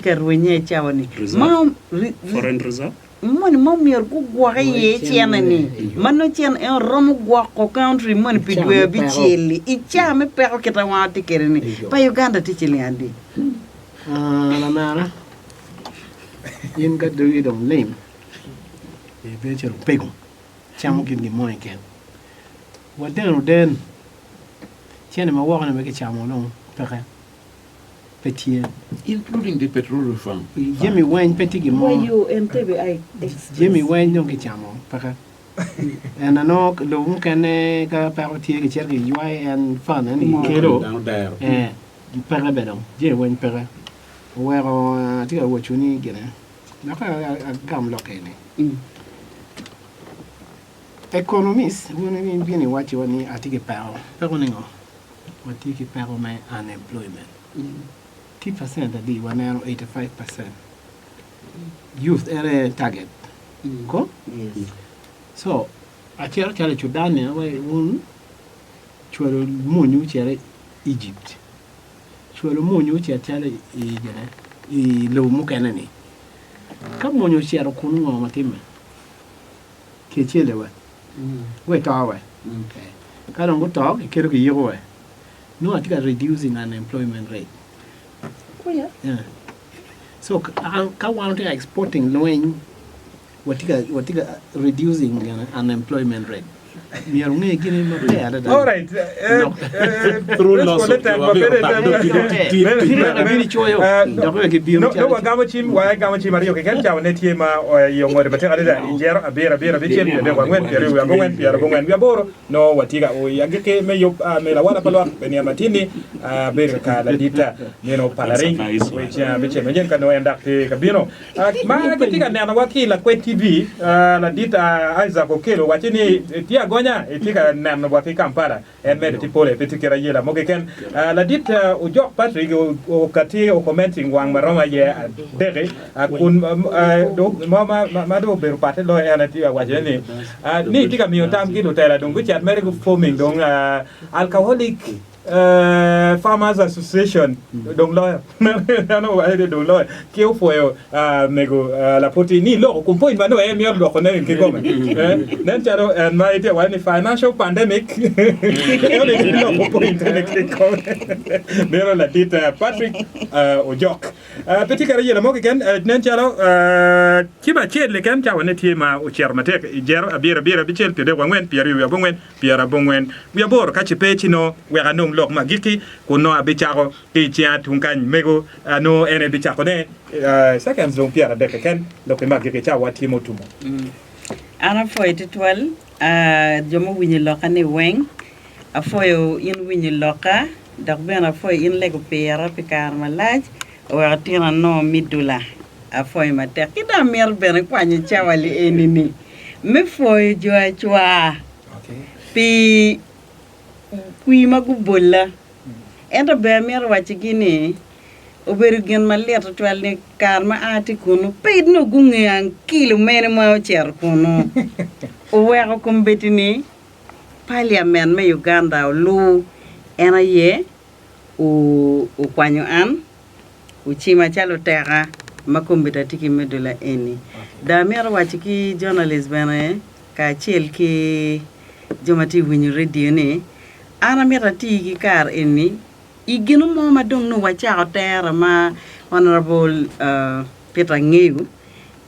ka rwenye i cawa-ni ma moni ma omyero gugwoke iye cene-ni ma nongo cen en oromo gwoko country moni pi dwe abicel-li i caa me peko kit ma wan watye kwede-ni pa Uganda tye ciling adi? Lamera, in ka dogi dong lim, ibedo calo opego camo gin gin mo keken. Wadeno den, cene ma woko-ni ma kicamo dong peke. pe tye. Including the petroleum farm. Jami weng pe tye gin mo. Jami weng dong kicamo peke. En nongo lobo mukene ka peko tye kicito kiywayo en fund eni kikelo peke bene dong jami weng peke. Oweko atye ka waco ni gine dok agam lok eni. Economist wun ibino iwacciwa ni atye ki peko, peko ningo? Watye ki peko me unemployment. Tye percent adi? Waneno 85 percent. Youth en aye target. Ko? So, acito calo i Sudan ni awaci wun cwalo mony wucito i Egypt, cwalo mony wucito calo i gine i lobo mukene ni. Ka mony ocito kunu ngo ma timme? Kicele wa. Guto we. Ka dong guto, kikelo kiyiko we. Nongo atye ka reducing unemployment rate. So ka wan watye ka exporting lweny, watye ka watye ka reducing unemployment rate. Myero wunge gini maber adada. Alright. Through loss of Nongo wagamo cim, wagamo cim aryo keken cawa ne tye ma i ongode matek adada i jero abiro abiro abicel pyeradek wa angwen pyeraryo wiye abongwen pyerabongwen wiye aboro nongo watye ka o i agikki me yub me lawala pa lwak me nino matin-ni abedo ka ladit nino pa laring we ceng abicel manyen ka nongo en dok tye ka bino ma gitye ka nenowa ki i Lakwed TV ladit Isaac Okello wacce ni tye agonya etye ka nenowa ki Kampala En medo ki pole pe tye kit ayela mo keken. Ladit Ojok Patrick okati o commenting wang ma romo aye adeki kun ma dong obedo patte loyo en aye tye ka wacone ni ni tye ka miyo tam ki lutela dong gucit mere gu forming dong alcoholic Farmers Association dong loyo en owaco ni dong loyo ki opwoyo mego Lapoti ni loko kom point ma nongo en mito loko ne kikome nen calo en ma itye waco ni financial pandemic en aye loko point eni kikome meno ladit Patrick Ojok pe tye kadi ayela mo keken nen calo cim acel keken cawa ne tye ma ocito matek i jero abiro abiro abicel pyerdek wa angwen pyeraryo wiye abongwen pyerabongwen wiye aboro. Ka ce pe, ci nongo wek anong lok me agikki, kun nongo abicako ki i cinga tung kany. Mego, nongo en aye bicakone. Seconds dong pyeradek keken, lokki me agikki, cawa tye ma otumo. An apwoyo tutwal jo ma owinyo lokka ni weng. Apwoyo in winyo lokka, dok bene apwoyo in lego pira pi kare malac, oweko tino anongo midula. Apwoyo matek. Ki dong amito bene kwanyo cawa li eni-ni me pwoyo jo acwar pi kwir ma gubolla. Ento ber amito waccigi ni obedo gin malit tutwal ni kare ma aa tye kunnu pe nongo gungeyo ankilo mene ma ocito kunnu. Oweko kombeddi-ni paliamen me Uganda olu en aye okwanyo an ocima calo oteka ma kombeddi atye ki medula eni. Dong amito waco ki journalist bene kacel ki jo ma tye ka winyo radio ni an amito ati ki kare eni i gino mo ma dong nongo wacako tera ma Honourable Peter ngeyo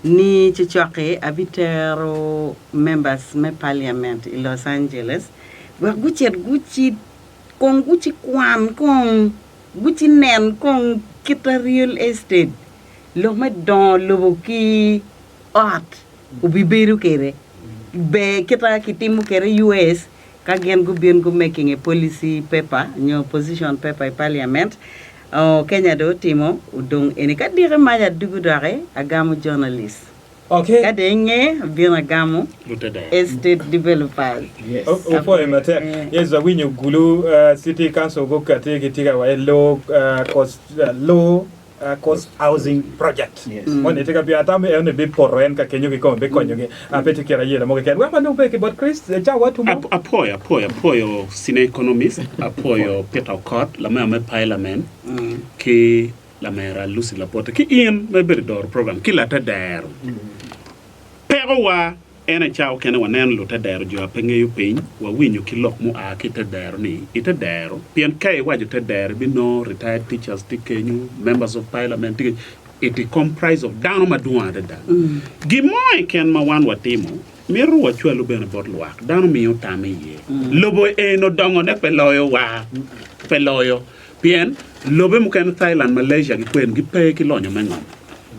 ni cocok-ki abitero members me parliament i Los Angeles wek gucit guci kong gucikwan kong Gucinen kong kita real estate, lok me dongo lobo ki ot obibedo kwede ber kita kitimo kwede US ka gin gubin gu making a policy paper nyo position paper i parliament Kenya dong otimo odong eni ka diki mac adugu doki agamo journalist. Okay. Ka dong inge abino agamo estate developers. Opwoyo matek. Yes, awinyo Gulu City Council gukati gitye ka waci low cost low cost housing project. Moni tye ka bino atamo eno ni bipoto en ka kenyo kikome bikonyogi. Pe tye kit ayela mo keken. Wek walubbe ki bot Chris cawa tumo. Apwoyo, apwoyo, apwoyo senior economist, apwoyo Peter Okot, lamemba me parliament ki. Lamera Lucy Lapote ki in ma ibedo i doro program ki latedero. Peko wa en aye cawa okene waneno lutedero jo a pe ngeyo piny, wawinyo ki lok mua ki i tedero ni i tedero pien ka iwaco tedero ibinongo retired teachers tye kenyo, members of parliament tye kenyo, it is comprise of dano madwong adada. Gin mo keken ma wan watimo mito wacwalu bene bot lwak, dano miyo tam iye. Lobo eno dongone pe loyo wa, pe loyo. Pien lobe mukene Thailand, Malaysia ki kwen gipe ki lonyo me ngom.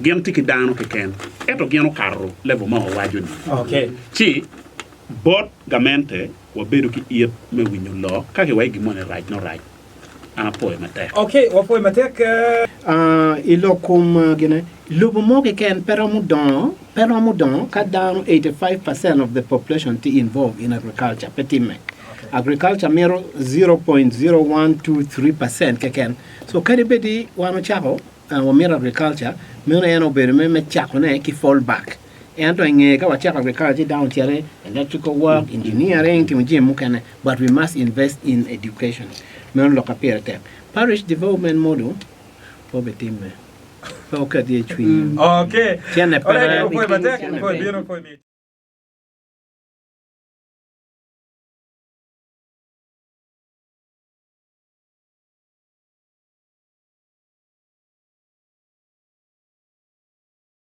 Gin tye ki dano keken ento gin okato level ma wawaco ni. Ci bot gamente wabedo ki it me winyo lok ka kiwaco gin moni rac nongo rac. An apwoyo matek. Okay, wapwoyo matek. I lok kom gine, lobo mo keken pe romo dongo, pe romo dongo ka dano 85 percent of the population tye involved in agriculture, pe timme. Agriculture mito 0.0123 percent keken. So kadi bed ni wan ocako wamito agriculture, meno en obedo me me cakone ki fall back. Ento i ngeye ka wacako agriculture ci dano ocito i electrical work, engineering, timo jami mukene but we must invest in education. Meno lok ma pire tek. Parish development model pe obitimme. Pe wuket iye cwinywu. Okay. Cente Alright, peke. opwoyo matek, opwoyo bino, opwoyo miyo.